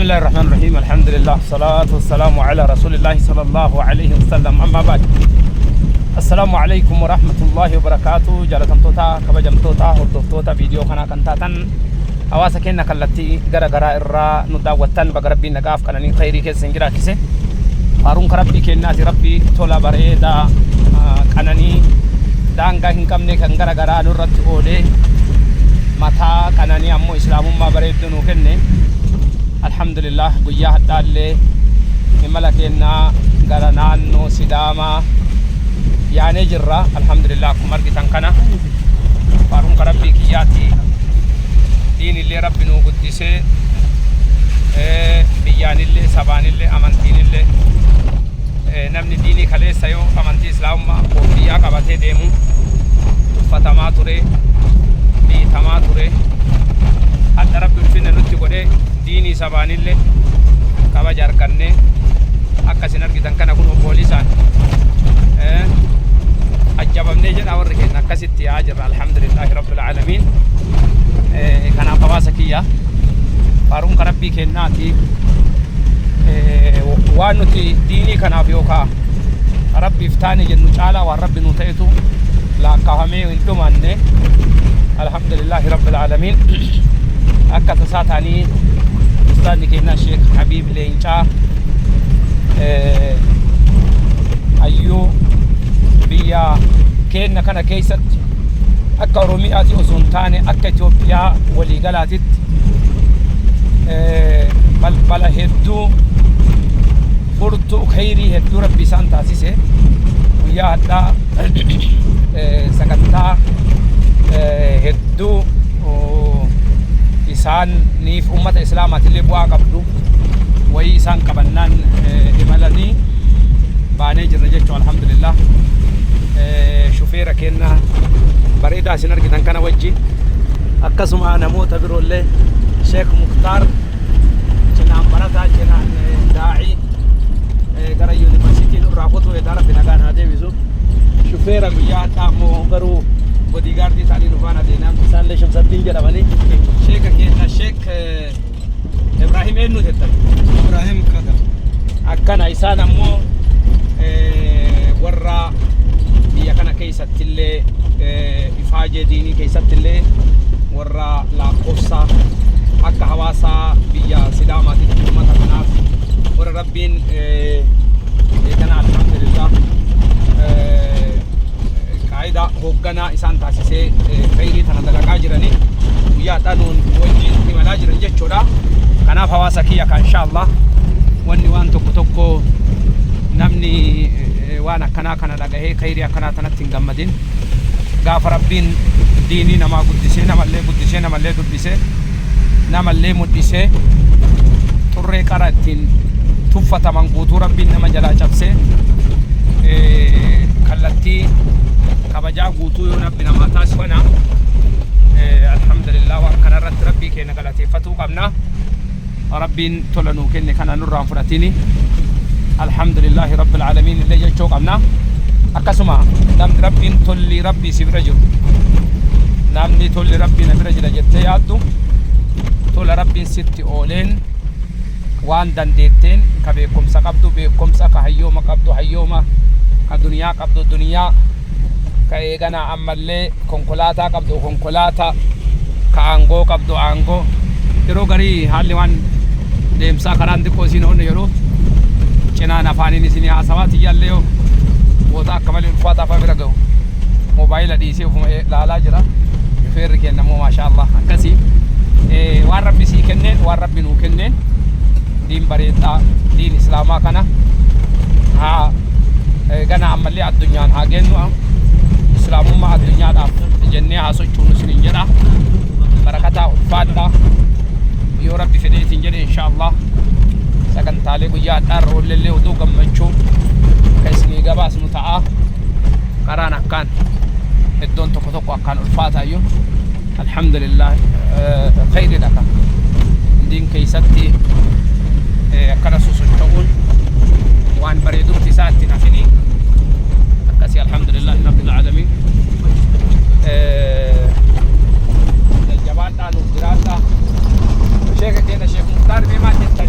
Bismillahir Rahmanir Rahim. Alhamdulillah. Salatu wassalamu ala Rasulillahi sallallahu alayhi wasallam. Amma ba'd. Assalaamu alaikum wa rahmatullahi wa barakaatu. Jaalatamtoota, kabajamtoota, hordoftoota viidiyoo kanaa kan taatan hawaasa keenya kallattii gara garaa irraa nu daawwattan, baga Rabbiin nagaaf qananii khayrii keessa hin jiraachise. Faaruun ka Rabbii kennaati. Rabbii tola bareedaa, qananii daangaa hin qabne kan gara garaa nurratti oolee, mataa qananii ammoo islaamummaa bareedduu nuu kenne. Alhamdulillah, guyyaa hadhaallee imala kennaa gara naannoo Sidaamaa yaanee jirra. Alhamdulillah, akkuma argitan kana faaruun ka Rabbii kiyyaati. Diinillee Rabbi nuu guddisee, biyyaanillee, sabaanillee, amantiinillee, namni diinii kaleessa yoo amantii islaamummaa koofiyyaa qabatee deemu tuffatamaa ture, dhiitamaa ture. Hadha Rabbi ulfinna nutti godhee, diinii sabaanillee kabaja arganne. Akka isin argitan kana kun poolisaan ajjabamnee jedha warri keenya, akkasitti yaa jirra. Alhamdulillahi rabbil aalamiin. Kanaaf hawaasa kiyya, faaruun ka Rabbii kennaati. Waan nuti diinii kanaaf yookaa Rabbiif taane jennu caalaa waan Rabbi nu ta'etu lakkaa'amee hin dhumanne. Alhamdulillahi rabbil aalamiin. Akka tasaa ta'anii ustaazni keenya Sheek Habiib Leencaa, hayyuu biyya keenya kana keessatti, akka Oromiyaati osoo hin taane akka Itoophiyaa waliigalaatitti balbala hedduu, furtuu khayrii hedduu Rabbi isaan taasise, guyyaa hadhaa sagantaa hedduu isaaniif ummata islaamaatillee bu'aa qabdu wayii isaan qabannaan imalanii baanee jirra jechuu. Alhamdulillah, shufeera kenna bareedaa isin argitan kana wajjin, akkasuma namoota biroollee, Sheek Muktaar cinaan barataa, cinaan daa'ii, gara yuunivarsiitii nurraa kutuu edaa. Rabbi nagaan haa deebisu. Shufeera guyyaa hadhaa ammoo garuu bodyguardii ta'anii nu faana deemaa, isaallee Shamsaddiin jedhamanii. Sheeka keenya Sheek Ibrahim eenyu jettan? Ibrahim Kadar. Akkana isaan ammoo warra biyya kana keessattillee, ifaajee diinii keessattillee warra lakkoofsa akka hawaasaa biyya Sidaamaatitti uummata kanaaf warra Rabbiin kana alhamdulillah qaayidaa hoogganaa isaan taasisee khayrii tana dalagaa jiranii guyyaa dhanuun wajjin imalaa jiran jechuudha. Kanaaf hawaasa kiyya kan inshallah wanni waan tokko tokko namni waan akkanaa kana dhagahee khayrii akkanaa tanatti hin gammadin, gaafa Rabbiin diinii namaa guddisee, namallee guddisee, namallee dubbisee, namallee mul'isee, xurree qara ittiin tuffataman guutuu Rabbiin nama jalaa cabsee, kallattii kabajaa guutuu yoo Rabbi namaa taasifana, alhamdulillah, waan kanarratti Rabbii keenya galateeffatuu qabna. Rabbiin tola nuu kenne kana nurraan fudhatini, alhamdulillahi rabbil aalamiin illee jechuu qabna. Akkasuma namni Rabbiin tolli Rabbii si bira jiru, namni tolli Rabbii na bira jira jettee yaaddu, tola Rabbiin sitti ooleen waan dandeetteen, ka beekumsa qabdu beekumsa, ka hayyooma qabdu hayyooma, ka duniyaa qabdu duniyaa, ka eeganaa ammallee konkolaataa qabdu konkolaataa, ka aangoo qabdu aangoo. Yeroo garii haalli waan deemsaa karaan xiqqoo isin honne, yeroo cinaan afaaniin isin haasawaa tiyyaallee yoo boota akka malee ulfaataa fa'aa bira gahu moobaayila dhiisee ofuma laalaa jira. Shufeerri keenya immoo maashaa Allah. Akkasii waan Rabbi sii kenneen, waan Rabbi nuu kenneen, diin bareedaa diin islaamaa kana haa gana ammallee addunyaan haa geennu, islaamummaa addunyaadhaaf jennee haa sochoonu isiniin jedha. Barakataa, ulfaadha. Yoo Rabbi fedheetiin jedhe, insha Allah, sagantaalee guyyaa hadhaa irra oollellee oduu gammachuu ka isinii gabaasnu ta'a. Karaan akkaan iddoon tokko tokko akkaan ulfaataayyuu, alhamdulillah, khayriidha. Ka diin keessatti akkana sosocho'uun waan bareedumti isaa ittiin hafini. Akkasii, alhamdulillahi rabbil aalamiin. Jajjabaadhaa, nuuf jiraadhaa. Sheeka keenya Sheek Muktaar, mee maal jetta?